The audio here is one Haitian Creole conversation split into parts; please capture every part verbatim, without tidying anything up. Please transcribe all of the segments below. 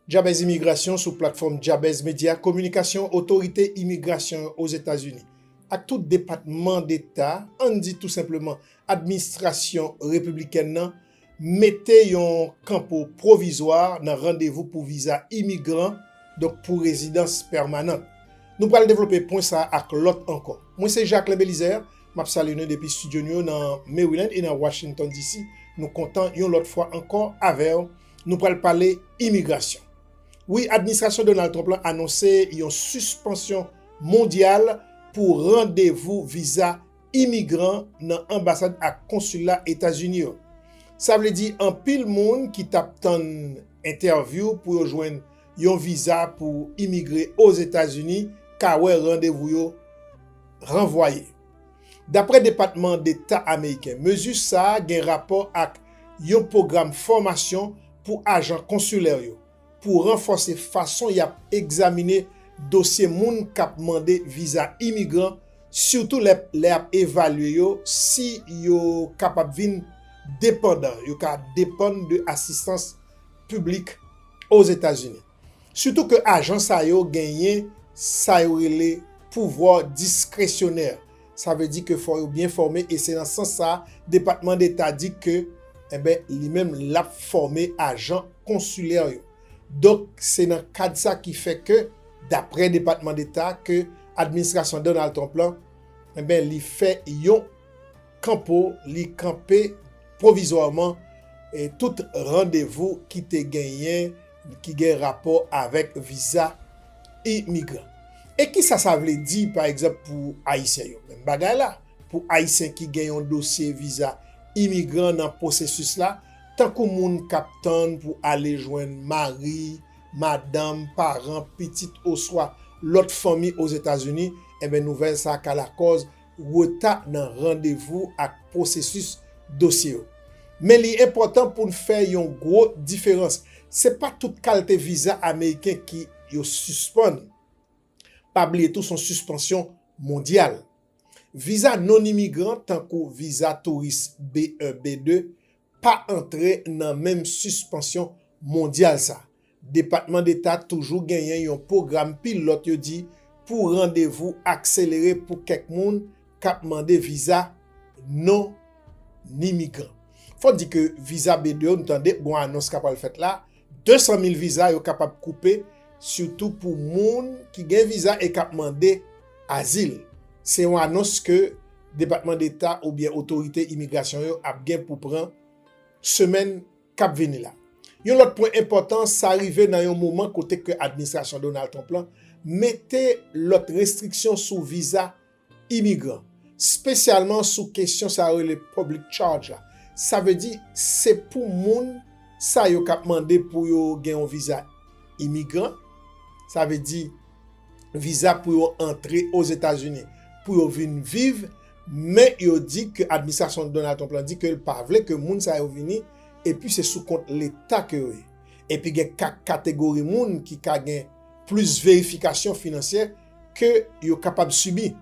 Djabèz Imigrasyon sou platfòm Djabèz Medya Kominikasyon. Otorite imigrasyon yo Ozetazini ak tout depatman deta, ann di tou senpleman administrasyon repiblikèn nan, mete yon kanpo pwovizwa nan randevou pou viza imigran, donk pou rezidans pèmanan. Nou pral devlope pwen sa a ak lòt ankò. Mwen se Jacquelin Belizaire, m ap salye nou depi estidyo nou yo nan Maryland e nan Washington D C. Nou kontan yon lòt fwa ankò avè w. Nou pral pale imigrasyon. Wi, administrasyon Donald Trump lan anonse yon sispansyon mondyal pou randevou viza imigran nan anbasad ak konsila Etazini yo. Sa vle di anpil moun ki t ap tann entèvyou pou yo jwenn yon viza pou imigre Ozetazini ka wè randevou yo ranvwaye. Dapre Depatman Deta ameriken, mezi sa a gen rapò ak yon pwogram fòmasyon pou ajan konsilè yo pou ranfòse fason y ap egzamine dosye moun k ap mande viza imigran, sitou lè, lè y ap evalye yo si yo kapab vin depandan, yo ka depann de asistans piblik Ozetazini. Sitou ke ajan sa yo genyen sa yo rele pouvwa diskresyonè. Sa vle di ke fò yo byen fòme, e se nan sans sa a, Depatman Deta di ke, enben, li menm l ap fòme ajan konsilè yo. Donk, se nan kad sa ki fè ke, dapre Depatman Deta, ke administrasyon Donald Trump lan, enben, li fè yon kanpo, li kanpe pwovizwaman e tout randevou ki te genyen, ki gen rapò avèk viza imigran. E kisa sa vle di, pa egzanp, pou Ayisyen yo? Menm bagay la, pou Ayisyen ki gen yon dosye viza imigran nan pwosesis la, tankou moun k ap tann pou ale jwenn mari, madanm, paran, pitit oswa lòt fanmi Ozetazini, enben, nouvèl sa a ka lakòz reta nan randevou ak pwosesis dosye yo. Men li enpòtan pou n fè yon gwo diferans. Se pa tout kalte viza ameriken ki yo sispann. Pa bliye tou, se yon sispansyon mondyal. Viza non-imigran, tankou viza touris B un, B deux, pa antre nan menm sispansyon mondyal sa. Depatman Deta toujou genyen yon pwogram pilòt yo di pou randevou akselere pou kèk moun k ap mande viza non-imigran. Fò di ke viza B deux yo, nou tande gon anons k ap pral fèt la, de san mil viza yo kapab koupe, sitou pou moun ki gen viza e k ap mande azil. Se yon anons ke Depatman Deta oubyen otorite imigrasyon yo ap gen pou pran semèn k ap vini la. Yon lòt pwen enpòtan, sa rive nan yon moman kote ke administrasyon Donald Trump lan mete lòt restriksyon sou viza imigran, espesyalman sou kesyon sa yo rele public charge la. Sa vle di, se pou moun sa yo k ap mande pou yo gen yon viza imigran, sa vle di, viza pou yo antre Ozetazini, pou yo vin viv, men yo di ke administrasyon Donald Trump lan di ke l pa vle ke moun sa yo vini, epi se sou kont Leta ke yo ye. Epi gen ka-, kategori moun ki ka gen plis verifikasyon finansyè ke yo kapab sibi.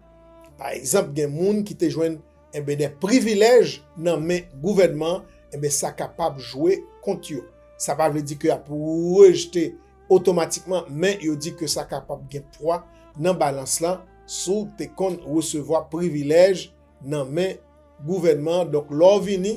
Pa egzanp, gen moun ki te jwenn, enben, de privilèj nan men gouvènman, enben, sa kapab jwe kont yo. Sa pa vle di ke y ap rejte otomatikman, men yo di ke sa kapab gen pwa nan balans lan si w te konn resevwa privilèj nan men gouvènman an. Donk, lè w vini,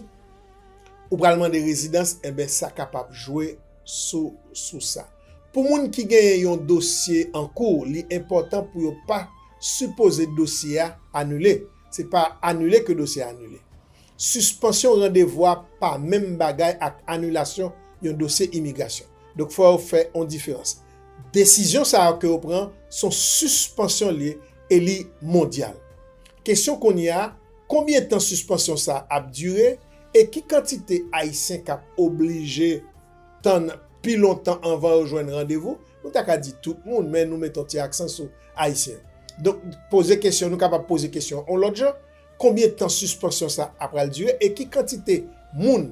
ou pral mande rezidans, enben, sa kapab jwe sou, sou sa. Pou moun ki genyen yon dosye an kou, li enpòtan pou yo pa sipoze dosye a anile. Se pa anile ke dosye a anile. Sispansyon randevou a pa menm bagay ak anilasyon yon dosye imigrasyon. Donk, fò yo fè yon diferans. Desizyon sa a ke yo pran, se yon sispansyon li ye e li mondyal. Kesyon kounye a, konbyen tan sispansyon sa a ap dire e ki kantite Ayisyen k ap oblije tann pi lontan anvan yo jwenn randevou? Nou ta ka di tout moun, men nou mete yon ti aksan sou Ayisyen. Donk, poze kesyon, nou kapab poze kesyon yon lòt jan. Konbyen tan sispansyon sa a pral dire e ki kantite moun,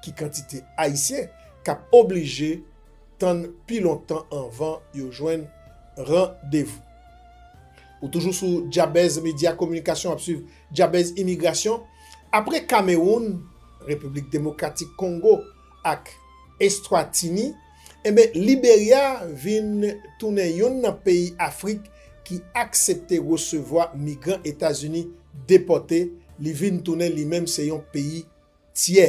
ki kantite Ayisyen k ap oblije tann pi lontan anvan yo jwenn randevou? Ou toujou sou Djabèz Medya Kominikasyon, w ap swiv Djabèz Imigrasyon. Apre Kamewoun, Repiblik Demokratik Kongo ak Eswatini, Enben, Liberya vin tounen youn nan peyi Afrik ki aksepte resevwa migran Etazini depòte, li vin tounen li menm se yon peyi tyè.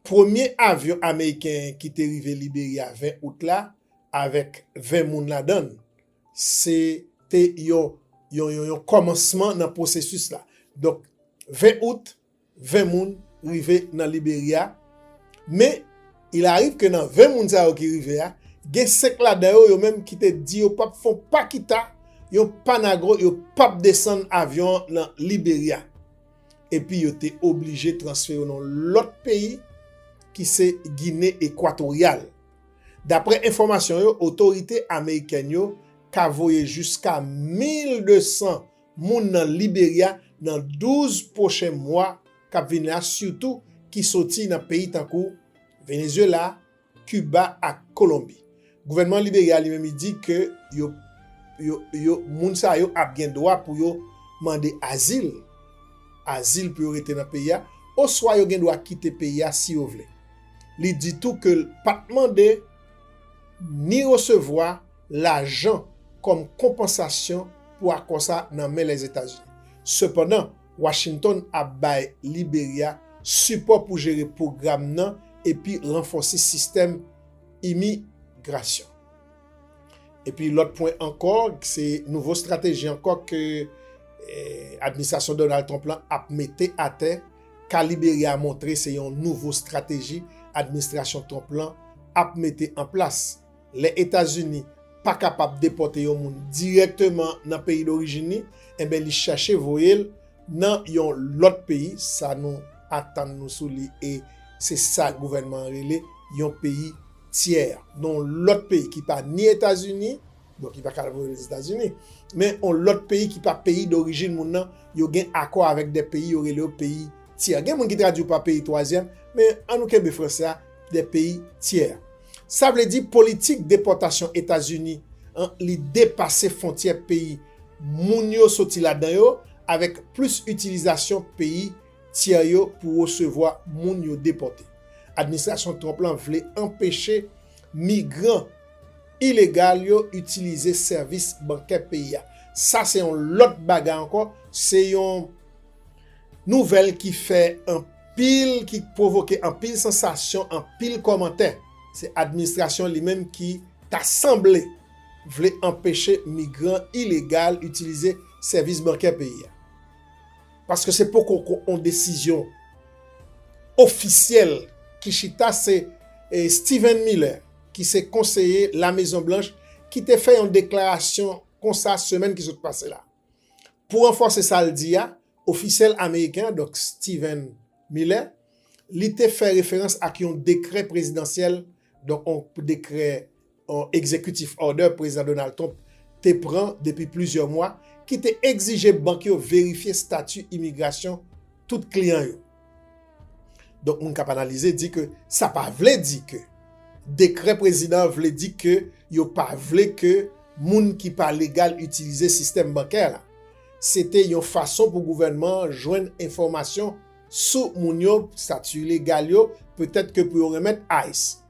Premye avyon ameriken ki te rive Liberya ven out la, avèk ven moun ladan l, se te yon, yon, yon, yon kòmansman nan pwosesis la. Donk, ven out, ven moun rive nan Liberya. Men, il arrive ke nan ven moun sa yo ki rive a, gen senk ladan yo, yo menm ki te di yo p ap fè yon pa kita, yon pa nagro, yo p ap desann avyon an nan Liberya. Epi yo te oblije transfere yo nan lòt peyi ki se Gine Ekwatoryal. Daprè enfòmasyon yo, otorite amerikèn yo ka voye jiska mil de san moun nan Liberya nan douz pwochen mwa k ap vini la, sitou ki soti nan peyi tankou Venezuela, Kiba ak Kolonbi. Gouvènman Liberya li menm li di ke yo, yo, yo, moun sa yo ap gen dwa pou yo mande azil, azil pou yo rete nan peyi a, oswa yo gen dwa kite peyi a si yo vle. Li di tou ke l pa t mande ni resevwa lajan kòm konpansasyon pou akò sa nan men Lèzetazini. Sepandan, Washington ap bay Liberya sipò pou jere pwogram nan epi ranfòse sistèm imigrasyon. Epi lòt pwen ankò, se nouvo estrateji ankò ke eh, administrasyon Donald Trump lan ap mete atè. Ka Liberya a montre se yon nouvo estrateji administrasyon Trump lan ap mete an plas. Lè Etazini pa kapab depòte yon moun dirèkteman nan peyi dorijin li, enben li chèche voye l nan yon lòt peyi, sa nou atann nou sou li e se sa gouvènman an rele yon peyi tyè, nan yon lòt peyi ki pa ni Etazini, donk li pa ka voye l Ozetazini, men yon lòt peyi ki pa peyi dorijin moun nan, yo gen akò avèk de peyi, yo rele yo peyi tyè. Gen moun ki tradui pa peyi twazyèm, men an nou kenbe fransè a, de peyi tyè. Sa vle di politik depòtasyon Etazini an, li depase fwontyè peyi moun yo soti ladan yo, avèk plis itilizasyon peyi tyè yo pou resevwa moun yo depòte. Administrasyon Trump lan vle anpeche migran ilegal yo itilize sèvis bankè peyi a. Sa se yon lòt bagay ankò, se yon nouvèl ki fè anpil, ki pwovoke anpil sansasyon, anpil kòmantè. Se administrasyon li menm ki ta sanble vle anpeche migran ilegal itilize sèvis bankè peyi a. Paske se poko ko- on desizyon ofisyèl ki chita, se eh, Stephen Miller, ki se konseye La Mezon Blanch, ki te fè yon deklarasyon konsa semèn ki sot pase la. Pou ranfòse sa l di a, ofisyèl ameriken an, donk Stephen Miller, li te fè referans ak yon dekrè prezidansyèl, donk yon dekrè, yon executive order prezidan Donald Trump te pran depi plizyè mwa, ki te egzije bank yo verifye stati imigrasyon tout kliyan yo. Donk, moun k ap analize di ke sa pa vle di ke dekrè prezidan an vle di ke yo pa vle ke moun ki pa legal itilize sistèm bankè la. Se te yon fason pou gouvènman an jwenn enfòmasyon sou moun yo, stati legal yo, petèt ke pou yo renmèt ice.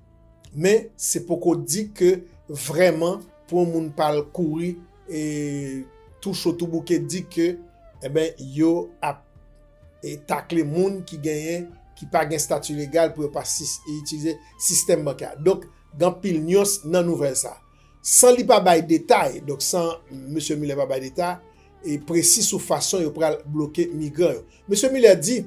Men, se poko di ke vrèman pou yon moun pa al kouri e tou cho tou bouke di ke, enben, yo ap e takle moun ki genyen, ki pa gen stati legal pou yo pa sis- itilize sistèm bankè a. Donk, gen anpil nyans nan nouvèl sa. San li pa bay detay, donk san mesye Miller pa bay detay e presi sou fason yo pral bloke migran yo. Mesye Miller di,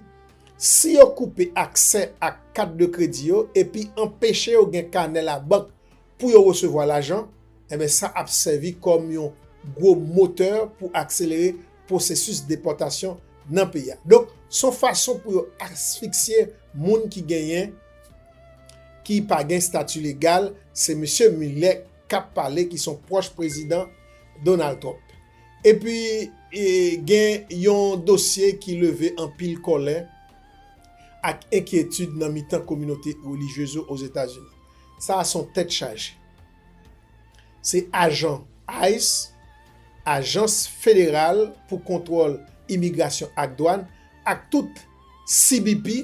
si yo koupe aksè ak kat de kredi yo epi anpeche yo gen kanè labank pou yo resevwa lajan, enben sa ap sèvi kòm yon gwo motè pou akselere pwosesis depòtasyon nan peyi a. Donk, se yon fason pou yo asfiksye moun ki genyen, ki pa gen stati legal, se mesye Miller k ap pale, ki se yon pwòch prezidan Donald Trump. Epi, e, gen yon dosye ki leve anpil kòlè ak enkyetid nan mitan kominote relijyez yo Ozetazini. Sa a se yon tèt chaje. Se ajan ice, Ajans Federal pou Kontwòl Imigrasyon ak Dwàn, ak tout C B P,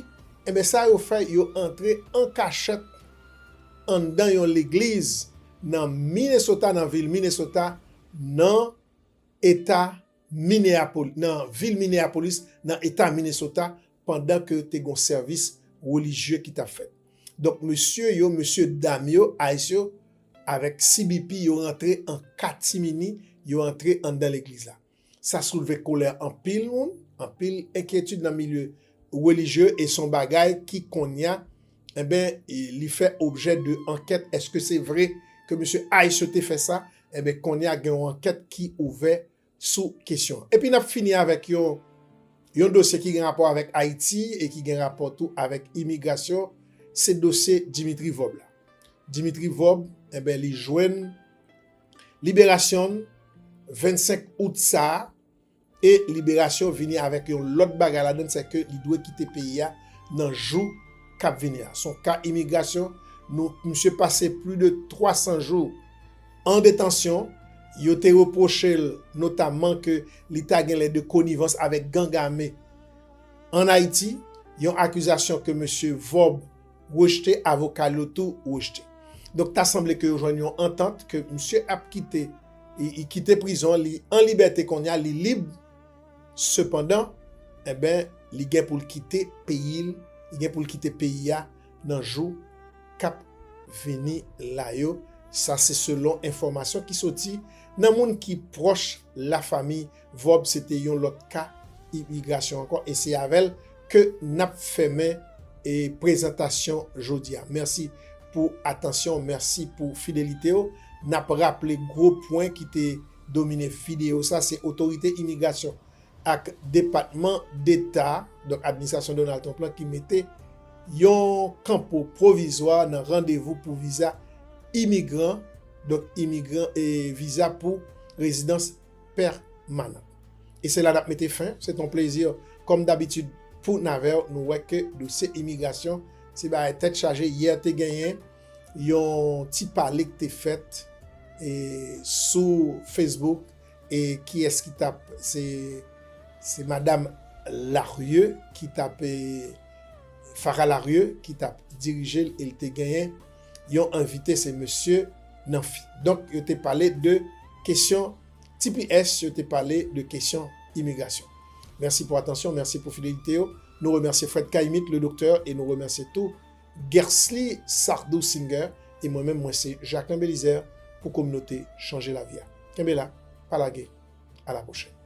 enben sa yo fè, yo antre an kachèt anndan yon legliz nan Minnesota, nan vil Minnesota, nan eta Minneapolis, nan vil Minneapolis, nan eta Minnesota, pandan ke te gon sèvis relijye ki t ap fèt. Donk, mesye yo, mesye dam yo, ICE yo, avèk C B P, yo rantre an katimini, yo rantre anndan legliz la. Sa soulve kolè anpil moun, anpil enkyetid nan milye relijye, e se yon bagay ki kounye a, enben, e li fè objè de ankèt. Èske se vre ke mesye ICE yo te fè sa? Enben, kounye a gen yon ankèt ki ouvè sou kesyon an. Epi n ap fini avèk yon, yon dosye ki gen rapò avèk Ayiti e ki gen rapò tou avèk imigrasyon, se dosye Dimitri Vorbe la. Dimitri Vorbe, enben, li jwenn liberasyon l vennsenk out sa a, e liberasyon vini avèk yon lòt bagay ladan l, se ke li dwe kite peyi a nan jou k ap vini a. Se yon ka imigrasyon, nou, misye pase plis de twa san jou an detansyon. Yo te repwoche l notamman ke li ta genlè de konivans avèk gang ame ann Ayiti, yon akizasyon ke mesye Vorbe rejte, avoka l yo tou rejte. Donk, ta sanble ke yo jwenn yon antant ke misye ap kite, li, li kite prizon, li an libète kounye a, li lib. Sepandan, enben, li gen pou l kite peyi l, li gen pou l kite peyi a nan jou k ap vini la yo. Sa se selon enfòmasyon ki soti nan moun ki pwòch lafanmi Vorbe. Se te yon lòt ka imigrasyon ankò, e se avè l ke n ap fèmen, e, prezantasyon jodi a. Mèsi pou atansyon, mèsi pou fidelite w. N ap raple gwo pwen ki te domine videyo sa, se otorite imigrasyon ak Depatman Deta, donk administrasyon Donald Trump lan, ki mete yon kanpo pwovizwa nan randevou pou viza imigran, donk imigran, e viza pou rezidans pèmanan. E se la n ap mete fen. Se t on plezi, kòm dabitid, pou n avè w. Nou wè ke dosye imigrasyon, se bagay tèt chaje. Yè te genyen yon ti pale ki te fèt, e, sou Facebook, e kiyès ki t ap, se, se madam Larieux ki t ap, e, Farah Larieux ki t ap dirije l, e l te genyen yon envite, se mesye Nanfi. Donk, yo te pale de kesyon T P S, yo te pale de kesyon imigrasyon. Mèsi pou atansyon, mèsi pou fidelite yo. Nou remèsye Fred Caïmite, le doktè, e nou remèsye tou Guersley Sardou Singer, e mwen menm, mwen se Jacquelin Belizaire pou kominote Chanje Lavi a. Kenbe la, pa lage, a la pwochèn.